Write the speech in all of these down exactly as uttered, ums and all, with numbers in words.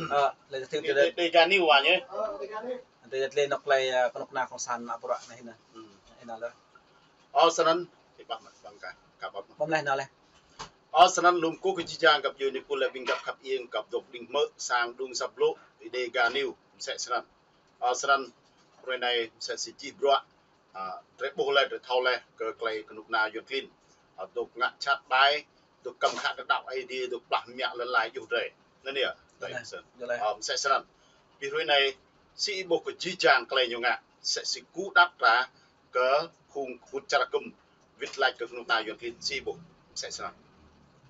Ơ, leh ti Dega News wa ñu. Ti leh anôk klei, ơ, knŭk kna cộng sản mă bruă anei hĭn. Ơ, snăn, ti pah mă bang ka, ka bap. Băm leh nao leh. Ơ, snăn lŏ kơ jih jang găp djuê êpul leh ƀĭng găp khăp iêng găp dôk đing hmư̆ sang đŭng săp blŭ, Dega News, msĕ snăn. Ơ, snăn, hruê anei msĕ si jih bruă, ơ, drei ƀuh leh, drei thâo leh, kơ klei knŭk kna Yuăn klin. Ơ, dôk ngă čhat ƀai, dôk kăm khă kơ đăo Aê Diê, dôk plah mă lăn ala djuê drei. Anăn yơh, msĕ snăn. Bi hruê anei, si ih ƀuh kơ jih jang klei ñu ngă, msĕ si kŭ đăp ra, kơ phung kpŭt čar hgŭm, wĭt lač kơ knŭk kna Yuăn klin, si ih ƀuh, msĕ snăn.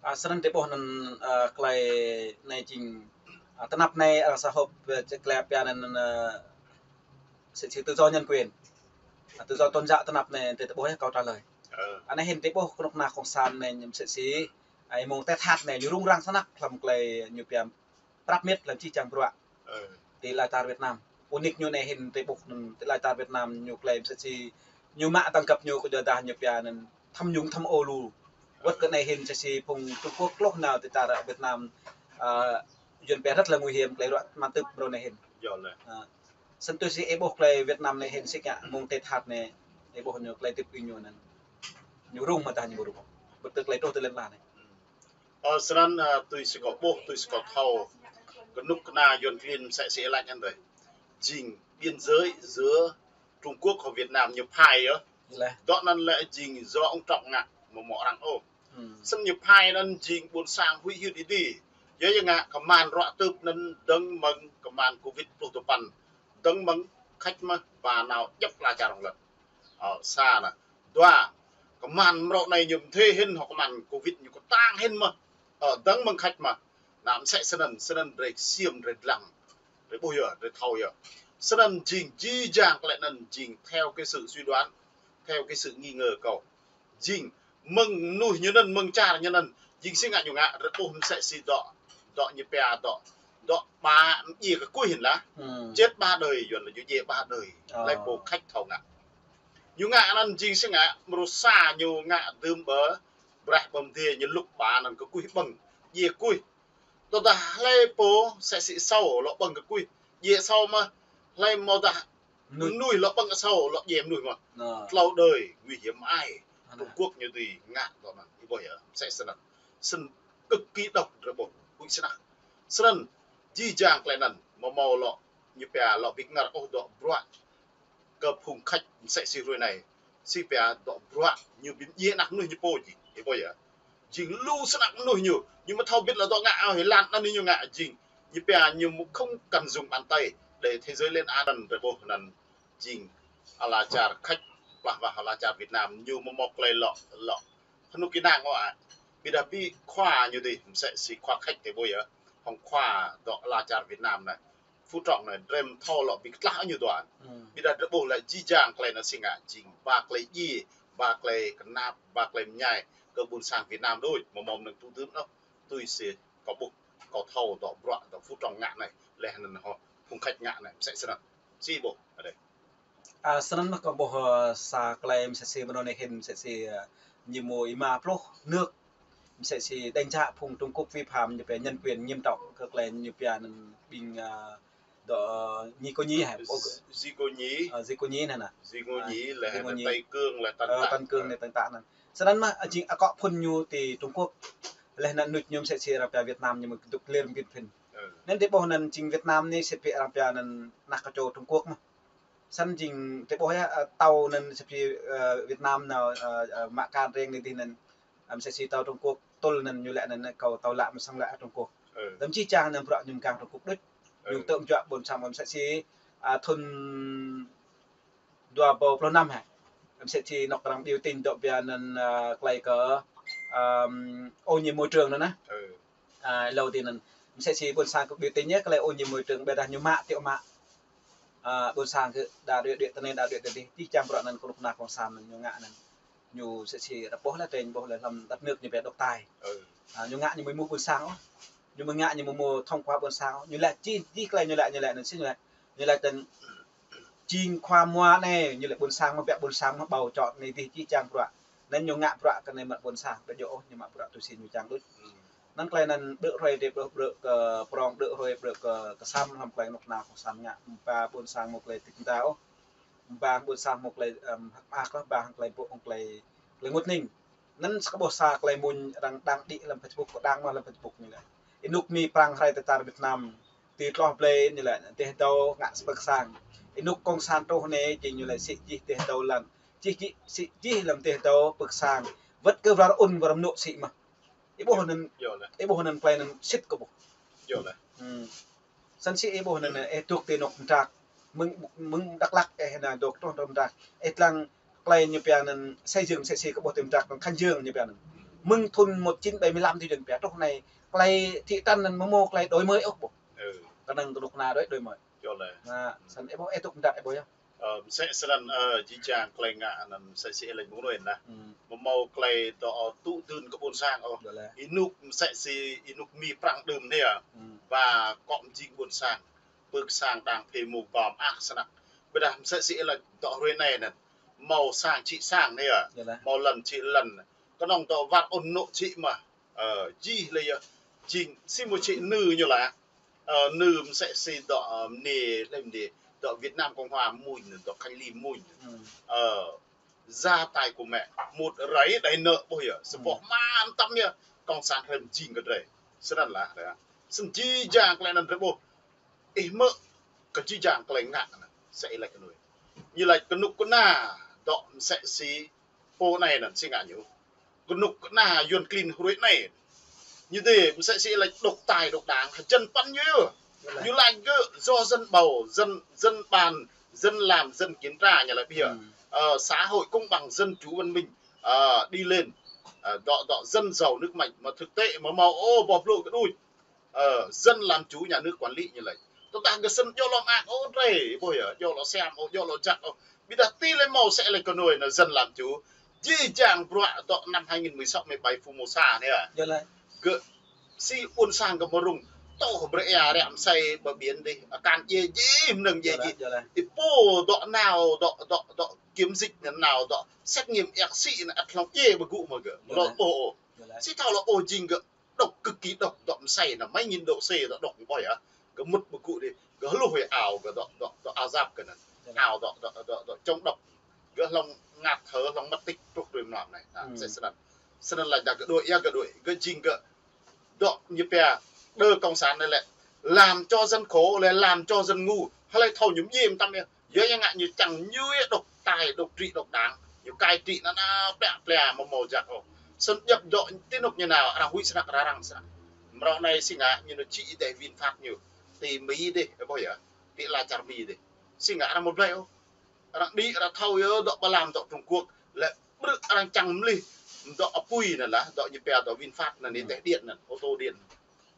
Ơ, snăn drei ƀuh anăn, ơ, klei anei jing, ơ, tnap anei, ơ, xã hội, ơ, klei pia anăn, ơ, msĕ si tự do nhân quyền. Ơ, tự do tôn giáo tnap anei, drei ƀuh yơh kâo trả lời. Anei hĭn drei ƀuh knŭk kna cộng sản anei msĕ si, ơ, êmông tê that anei, ñu rŭng răng snăk hlăm klei ñu pia prăp miêt hlăm jih jang bruă ti lăn čar Việt Nam. Unik ñu anei hĭn drei ƀuh anăn ti lăn čar Việt Nam ñu klei msĕ si ñu mă tăng găp ñu kơ djuê dah ñu pia anăn tham nhũng tham ô lu. Wăt kơ anei hĭn msĕ si phung Trung Quốc tluh nao ti čar Việt Nam, ơ, Yuăn pia rất là nguy hiểm klei ruă mă tưp mrâo anei hĭn. Snăn tui si ih ƀuh klei Việt Nam anei hĭn si ngă êmông tê that anei, ih ƀuh ñu klei tĭp ih ñu anăn. Ñu rŭng mă dah ñu rŭng. Wăt kơ klei truh ti lăn ala anei. Ơ, snăn, ơ, tui si kâo ƀuh, tui si kâo thâo, knŭk kna Yuăn klin msĕ si ih lač anăn dih. Jing biên giới giữa Trung Quốc hŏng Việt Nam ñu phai yơh. Dŏ anăn lĕ jing do ông Trọng ngă, amâo mâo arăng ôh. Snăn ñu phai anăn jing ƀuôn sang huĭ hyưt êdi. Yơh ñu ngă kman ruă tưp anăn dơ̆ng mơ̆ng kman covid pluh dua păn. Dơ̆ng mơ̆ng Khač mơh ba nao djăp ala čar hlŏng lăn. Ơ, sa anăn. Dua, kman mrâo anei ñu mdê hĭn hŏng kman covid ñu ktang hĭn mơh. Ơ, dơ̆ng mơ̆ng Khač mơh. Anăn msĕ snăn, snăn drei ksiêm, drei dlăng. Drei ƀuh yơh, drei thâo yơh. Snăn jing jih jang klei anăn jing theo cái sự suy đoán, theo cái sự nghi ngờ kâo. Jing mơ̆ng mnuih ñu anăn, mơ̆ng čar ñu anăn, jing si ngă ñu ngă, drei ƀuh msĕ si dŏ, dŏ ñu pia dŏ, dŏ ba mdjiê kkuh hĭn lah. Chết ba đời, Yuăn lač ñu djiê ba đời. Hlei pô Khač thâo ngă. Ñu ngă anăn jing si ngă, mrô sa ñu ngă dưm ƀơ, braih ƀơ mdiê ñu lŭk ba anăn kkuh ƀơ̆ng, djiê kkuh. Tơdah hlei pô msĕ si asâo lŏ ƀơ̆ng kkuh, djiê asâo mơh, hlei amâodah mnuih lŏ ƀơ̆ng asâo lŏ djiê mnuih mơh. Tlâo đời nguy hiểm ai. Trung Quốc ñu dưi ngă dŏ anăn, ih ƀuh yơh, msĕ snăn. Snăn cực kỳ độc drei ƀuh, huĭ snăk. Snăn, jih jang klei anăn, amâo mâo lŏ, ñu pia lŏ bi kngăr ôh dŏ bruă kơ phung Khač msĕ si hruê anei. Si pia dŏ bruă ñu bi mdjiê anak mnuih ñu pô jing, ih ƀuh yơh. Jing lu snăk mnuih ñu, ñu amâo thâo bĭt lŏ dŏ ngă ôh, êlan anăn ñu ngă jing. Ñu pia ñu amâo không cần dùng bàn tay để thế giới lên án anăn drei ƀuh anăn jing ala čar Khač plah wah ala čar Việt Nam ñu amâo mâo klei lŏ, lŏ knŭk kna ngă ôh. Ƀiădah bi khua ñu dih msĕ si khua Khač drei ƀuh yơh. Hŏng khua dŏ ala čar Việt Nam anei. Phú Trọng anei, drei amâo thâo lŏ bi ktlah ñu dua. Ƀiădah drei ƀuh leh jih jang klei anăn si ngă jing ba klei djiê, ba klei knap, ba klei mñai kơ ƀuôn sang Việt Nam đuč, amâo mâo mnơ̆ng tŭ dưn ôh. Tui si kâo ƀuh, kâo thâo dŏ bruă, dŏ Phú Trọng ngă anei, leh anăn hŏng phung Khač ngă anei, msĕ snăn. Si ƀuh, adei. Ơ, snăn mơh kâo ƀuh, ơ, sa klei msĕ si mrâo anei hĭn msĕ si, ơ, ñu mâo êma pluh nước, msĕ si đánh giá phung Trung Quốc vi phạm ñu pia nhân quyền nghiêm trọng kơ klei ñu pia anăn ƀĭng, ơ, dŏ, ơ, Ñi Cô Nhi hĕ? Ơ, Ñi Cô Nhi anăn. Ñi Cô Nhi leh anăn Tây Cương leh, Tân Cương anăn. Snăn mơh, ơ, jing akŏ phŭn ñu ti Trung Quốc. Leh anăn nuč ñu msĕ si arăng pia Việt Nam ñu mơ̆ dôk lir mbĭt phŭn. Anăn drei ƀuh anăn jing Việt Nam anei sĭt bi arăng pia anăn anak kčô Trung Quốc mơh. Snăn jing drei ƀuh yơh, ơ, tâo anăn sĭt bi, ơ, Việt Nam nao, ơ, ơ, mă kăn rêng anei dih anăn. Ơ, msĕ si tâo Trung Quốc, tŭl anăn ñu lĕ anăn kâo tâo lă msĕ lĕ Trung Quốc. Tăm jih jang anăn bruă ñu mgang Trung Quốc đuč. Ñu tơ̆ mjuă ƀuôn sang msĕ si, ơ, thŭn dua êbâo pluh năm hĕ. Msĕ si anôk arăng biểu tình dŏ pia anăn, ơ, klei kơ, ơ, ô nhiễm môi trường anăn. Ơ, êlâo dih anăn. Msĕ si ƀuôn sang kơ biểu tình yơh klei ô nhiễm môi trường ƀiădah ñu mă tiŏ mă. Ơ, ƀuôn sang kơ đa đuĕ đuĕ tinei đa đuĕ đuĕ dih. Jih jang bruă anăn knŭk kna cộng sản anăn ñu ngă anăn. Ñu msĕ si arăng ƀuh leh, drei ƀuh leh hlăm đất nước ñu pia độc tài. Ơ, ñu ngă ñu amâo êmuh ƀuôn sang ôh. Ñu amâo ngă ñu amâo mâo thông qua ƀuôn sang ôh. Ñu lač jih, jih klei ñu lač, ñu lač anăn si ñu lač. Ñu lač anăn jing khua mua anei, ñu lač ƀuôn sang mơh, biă ƀuôn sang mơh bầu chọn anei dih jih jang bruă. Anăn ñu ngă bruă kơ anei mă ƀuôn sang, ƀiădah ôh ñu mă bruă tui si ñu čiăng đuč. Anăn klei anăn ƀrư̆ hruê drei ƀrư̆, ƀrư̆ kơ prŏng, ƀrư̆ hruê ƀrư̆ kơ, kơ săm hlăm klei knŭk kna cộng sản ngă, ba ƀuôn sang mâo klei dik mta ôh. Ba ƀuôn sang mâo klei, ăm, hơ̆k mơak ôh, ba hŏng klei ƀô̆, hŏng klei, klei ênguôt hnĭng. Anăn sa kơ ƀuh sa klei mmuñ arăng đăng đĭ hlăm Facebook, kâo đăng mơh hlăm Facebook ñu lĕ. Ênuk Mi Prăng hrei ti tar Việt Nam, ti tloh blei ñu lĕ, dih dâo ngă sa pưk sang. Ênuk cộng sản truh anei, jing ñu lĕ sĭ jih dih dâo lăn. Jih, jih, sĭ jih hlăm dih dâo pưk sang. Wăt kơ war ŭn war mnŭ sĭ mơh. Ih ƀuh anăn, ih ƀuh anăn klei anăn sĭt kơ ƀuh. Hmm. Snăn sĭ ih ƀuh anăn, ih dôk ti anôk mdrak. Mơ̆ng, mơ̆ng Dak Lak ih nao dôk truh anôk mdrak. Ih dlăng klei ñu pia anăn xây dựng msĕ si kơ ƀuh ti mdrak anăn Khánh Dương ñu pia anăn. Mơ̆ng thŭn một chín bảy mươi lăm ti jing pia truh anei klei thị trấn anăn mâo mâo klei đổi mới ôh ƀuh. Knŏng knŭk kna đuĕ đổi mới. Snăn ih ƀuh ih dôk mdrak ih ƀuh yơh. Ơ, msĕ snăn, ơ, jih jang klei ngă anăn msĕ si ih lač mơ̆ng anăn. Hmm. Mâo mâo klei dôk tŭ dưn kơ ƀuôn sang ôh. Ênuk msĕ si ênuk Mi Prăng đưm anei. Hmm. Ba kŏ mjing ƀuôn sang. Pưk sang đang phê mông bam ah snăk. Ƀiădah msĕ si ih lač dôk hruê anei anăn. Mâo sang čĭ sang anei. Mâo lăn čĭ lăn. Knŏng dôk war ŭn mnŭ čĭ mơh. Ơ, jih leh yơh. Jing si mâo čĭ nư ñu lĕ. Ơ, nư msĕ si dôk, ơ, mniê, leh mniê, dôk Việt Nam Cộng Hòa mmuñ, dôk Khánh Ly mmuñ. Hmm. Ơ, gia tài của mẹ, một rẫy đầy nợ ƀuh yơh, sa boh mă mtam yơh, cộng sản hrăm jing kơ drei. Snăn lah, ya. Snăn jih jang klei anăn drei ƀuh. Ih mơ̆, kơ jih jang klei ngă anăn, msĕ ih lač kơ anei. Ñu lač knŭk kna, dôk msĕ si, pô anei anăn si ngă ñu. Knŭk kna yuăn klin hruê anei. Ñu dê, msĕ si lač độc tài độc đảng, hjăn păn ñu. Ñu lač gơ̆ do dân bầu, dân, dân bàn, dân làm, dân kiểm tra ñu lač bây giờ. Hmm. Ờ, xã hội công bằng, dân chủ, văn minh, ờ, đi lên. Ờ, dŏ, dŏ dân giàu nước mạnh, mà thực tế mà mâo, ô, boh blŭ kơ đuč. Ờ, dân làm chủ nhà nước quản lý ñu lač. Tơdah gơ̆ snăn djŏ lŏ mơak ôh drei, ƀuh yơh, djŏ lŏ siam ôh, djŏ lŏ jăk ôh. Ƀiădah ti leh mâo msĕ lač kơ anei anăn dân làm chủ. Jih jang bruă dŏ năm hai nghìn mười sáu mười bảy Fumosa anei. Gơ̆ si ƀuôn sang gơ̆ mrŭng, tŏ brei êa ră msĕ bờ biển dih, akan djiê djiê, mnơ̆ng djiê djiê. Ih pô dŏ nao, dŏ, dŏ, dŏ kiểm dịch anăn nao, dŏ xét nghiệm êa ksĭ anăn ăt hlŏng djiê ƀơgŭ mơh gơ̆. Lŏ ƀuh ôh. Si thâo lŏ ƀuh jing gơ̆ độc, cực kỳ độc, dŏ msĕ anăn, mấy nghìn độ C dŏ độc ƀuh yơh. Gơ̆ mŭt ƀơgŭ dih, gơ̆ hluh yơh ao, gơ̆ dŏ, dŏ, dŏ ao dap gơ̆ anăn. Ao dŏ, dŏ, dŏ, dŏ chống độc. Gơ̆ hlŏng ngạt thở, hlŏng mất tích truh hruê mlam anei. Msĕ snăn. Snăn lač dah gơ̆ đuĕ, ya gơ̆ đuĕ, gơ̆ jing gơ̆ dŏ ñu pia, đơ cộng sản anei lĕ, làm cho dân khổ, leh làm cho dân ngu. Hlei thâo ñu mjim tam yơh. Yua ya ngă ñu čiăng ñu yơh độc tài, độc trị, độc đảng. Ñu cai trị anăn, anăn, plĕ, plĕ, mâo mâo jăk ôh. Snăn djăp dŏ ti anôk ñu nao, arăng huĭ snăk, arăng răng snăk. Mrâo anei si ngă ñu nao čĭ êdeh Vinfast ñu. Ti Mi dih, ƀuh yơh. Ti ala čar Mi dih. Si ngă arăng mâo blei ôh. Arăng đĭ, arăng thâo yơh, dŏ Ba Lam, dŏ Trung Quốc. Leh ƀrư̆ arăng čiăng mlih, dŏ apui anăn lah, dŏ ñu pia dŏ Vinfast anăn, êdeh điện anăn, ô tô điện.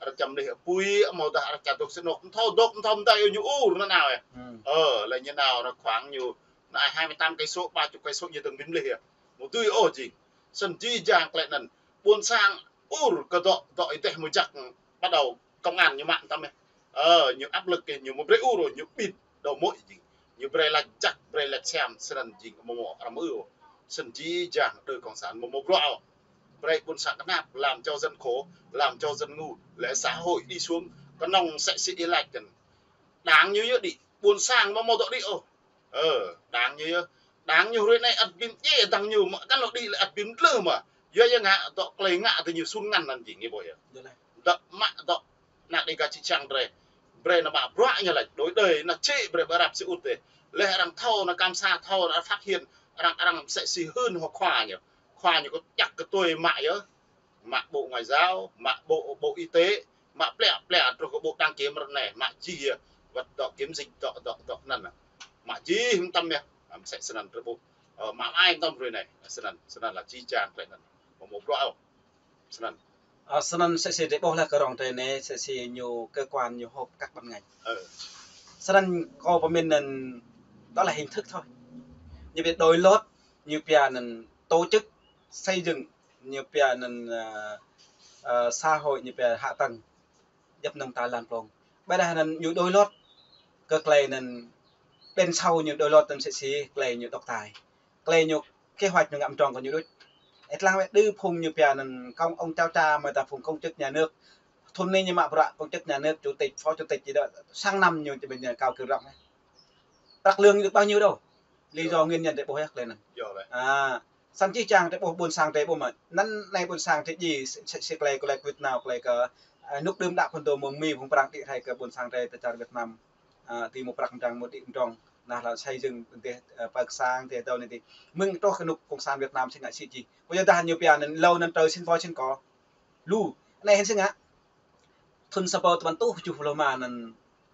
Arăng čiăng mlih apui, amâodah arăng čiăng dôk snăn, mthâo dôk, mthâo mdei ñu ur anăn nao yơh. Ơ, leh ñu nao anăn khoảng ñu, anăn hai mươi tám cây số, ba chục cây số ñu dơ̆ng bi mlih yơh. Mâo dưi ôh jing. Snăn jih jang klei anăn, ƀuôn sang ur kơ dŏ, dŏ êdeh mâo jăk, bắt đầu công an ñu mă mtam yơh. Ơ, ñu áp lực kơ ñu mâo brei ur, ñu ƀĭt, dŏ mơ̆ jing. Ñu brei lač jăk, brei lač siam, snăn jing mâo mâo arăng mơ ư. Snăn jih jang đơ cộng sản mâo mâo bruă. Brei ƀuôn sang knap, làm cho dân khổ, làm cho dân ngu, leh xã hội đi xuống, knŏng msĕ si ih lač kăn. Đảng ñu yơh đĭ, ƀuôn sang mâo mâo dŏ đĭ ôh. Ơ, đảng ñu yơh. Đảng ñu hruê anei ăt bi mdjiê, đảng ñu mă kăn lŏ đĭ leh ăt bi mdlưh mơh. Yua ya ngă dŏ klei ngă diñu sun ngăn anăn jing ih ƀuh yơh. Dŏ mă dŏ anak Đêga čư̆ čhiăng drei. Brei nao mă bruă ñu lač, đối đơi nao čhĭ brei ƀơ arăng sĭ ŭt dih. Leh arăng thâo, nao kam sa thâo, arăng phát hiện, arăng, arăng msĕ si hưn hŏng khua ñu. Khua ñu kơ jăk kơ tui mă yơh. Mă Bộ Ngoại giao, mă Bộ, Bộ Y tế, mă plĕ, plĕ truh kơ Bộ Đăng kiểm ară anei, mă jih yơh, wăt dŏ kiểm dịch, dŏ, dŏ, dŏ anăn. Mă jih mtam yơh, msĕ snăn drei ƀuh. Ơ, mă ai mtam hruê anei, snăn, snăn lah jih jang klei anăn. Mâo mâo bruă ôh. Snăn. Ơ, snăn msĕ si drei ƀuh lah kơ rŏng drei anei, msĕ si ñu cơ quan ñu họp các ban ngành. Ơ. Snăn kâo pơmĭn anăn, đó là hình thức thôi. Ñu bi đôi lót, ñu pia anăn tổ chức xây dựng, ñu pia anăn, ơ, ơ, xã hội, ñu pia hạ tầng, djăp năng ta lan plông. Ƀiădah anăn ñu đôi lót kơ klei anăn, bên sau ñu đôi lót anăn msĕ si klei ñu độc tài. Klei ñu kế hoạch ñu ngă mdrŏng kơ ñu đuč. Ê, tlang wĕ đư phung ñu pia anăn công ông cháu cha, mơ̆ ta phung công chức nhà nước. Thŭn anei ñu mă bruă công chức nhà nước, chủ tịch, phó chủ tịch gì đó. Sang năm ñu či ƀĭng ñu cao kơ rŏng. Prăk lương được bao nhiêu đâu. Lý do nguyên nhân drei ƀuh yơh klei anăn. Ơ, snăn jih jang drei ƀuh ƀuôn sang drei ƀuh mơ̆. Anăn anei ƀuôn sang drei djiê si, si, si klei, klei Việt Nam, klei kơ, ơ, ênuk đưm đă phŭn dô mơ̆ng Mi phung Prăng đĭ hrei kơ ƀuôn sang drei ti čar Việt Nam. Ơ, ti mâo prăk mdrăng mâo đĭ mdrŏng. Nah, lŏ xây dựng dih, ơ, pơ sang dih dô anei dih. Mơ̆ng truh kơ ênuk cộng sản Việt Nam si ngă si jih. Kyuadah ñu pia anăn êlâo anăn trơ sĭn pô sĭn kŏ. Lu, anei hĭn si ngă. Thŭn sa êbâo tpăn êtuh kjuh pluh êma anăn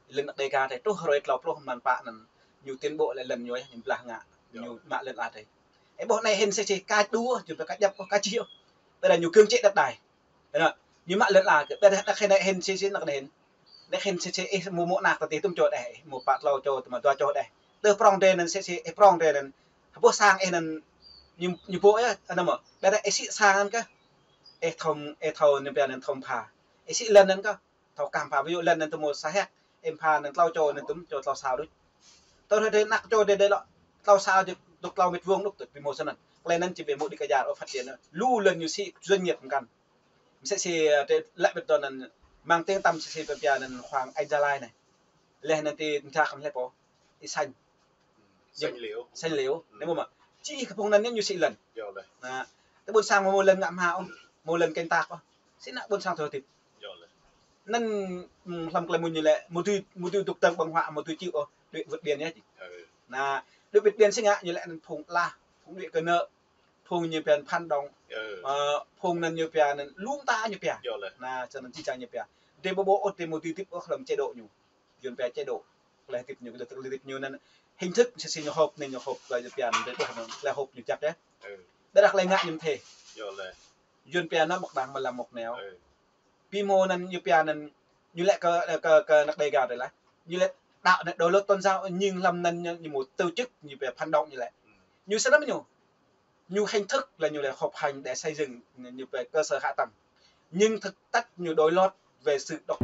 lăn Đêga drei truh hruê tlâo pluh mlan pă anăn ñu tuyên bố leh lăn ñu, ñu blah ngă, ñu mă lăn ala drei. Ê, ƀuh anei hĭn si si ka đua, ñu pia ka djăp, ka čih. Ƀiădah ñu cưỡng chế đất đai. Ơ, ñu mă lăn ala kơ, ƀiădah anăn hĭn, anei hĭn si si anăn hĭn. Anei hĭn si si ih mâo mâo anak ta ti tŭm čô đeh, mâo pă tlâo čô, tŭm dua čô đeh. Tơ prŏng drei anăn si si, ih prŏng drei anăn. Hbôh sang ih anăn ñu, ñu pô yơh, anăn mơ̆. Ƀiădah ih sĭ sang anăn kơ. Ih thâo, ih thâo ñu pia anăn thâo pha. Ih sĭ lăn anăn kơ. Thâo kăm pha, ví dụ lăn anăn tŭm mâo sa héc, ih pha anăn tlâo čô anăn tŭm čô tlâo sào đuč. Tơ hruê drei anak čô drei, drei lŏ tlâo sào dôk tlâo mét vuông đuč, tơ bi mâo snăn. Klei anăn či bi mâo đĭ kyar ôh phát triển. Lu lăn ñu sĭ doanh nghiệp mkăn. Msĕ si, ơ, drei lĕ ƀiădah anăn mang tiếng tăm si si pia anăn Hoàng Anh Gia Lai anei. Leh anăn ti mdrak anăn leh pô. Y Xanh. Xanh Liễu. Anei mâo mơ̆. Či kơ phung anăn ñu sĭ lăn. Nah, tơ ƀuôn sang mâo lăn ngă mha ôh, mâo lăn kênh tạc ôh. Si ngă ƀuôn sang thâo hdĭp. Anăn, hlăm klei mmuñ ñu lĕ, mâo dưi, mâo dưi dôk dơ̆ng ƀơ̆ng huă, mâo dưi čih ôh, đuĕ vượt biên yơh. Nah, đuĕ vượt biên si ngă ñu lĕ anăn phung ala, phung đuĕ kơ nơ, phung ñu pia phản động. Ơ, phung anăn ñu pia anăn lu mta ñu pia. Nah, snăn jih jang ñu pia. Drei ƀuh ƀuh ôh, drei mâo dưi hdĭp ôh hlăm chế độ ñu. Yuăn pia chế độ. Klei hdĭp ñu, klei hdĭp ñu anăn hình thức si si ñu họp anei ñu họp klei ñu pia anăn drei ƀuh anăn klei họp ñu jăk yơh. Ƀiădah klei ngă ñu mthê. Yuăn pia anăn một đảng mà làm một nẻo. Bi mâo anăn ñu pia anăn ñu lĕ kơ, kơ, kơ anak Đêga drei leh. Ñu lĕ đăo anăn độc lập tôn giáo nhưng hlăm anăn ñu, ñu mâo tổ chức ñu pia phản động ñu lĕ. Ñu snăn ñu. Ñu hình thức là ñu lĕ họp hành để xây dựng ñu pia cơ sở hạ tầng. Nhưng thực chất ñu đội lốt về sự độc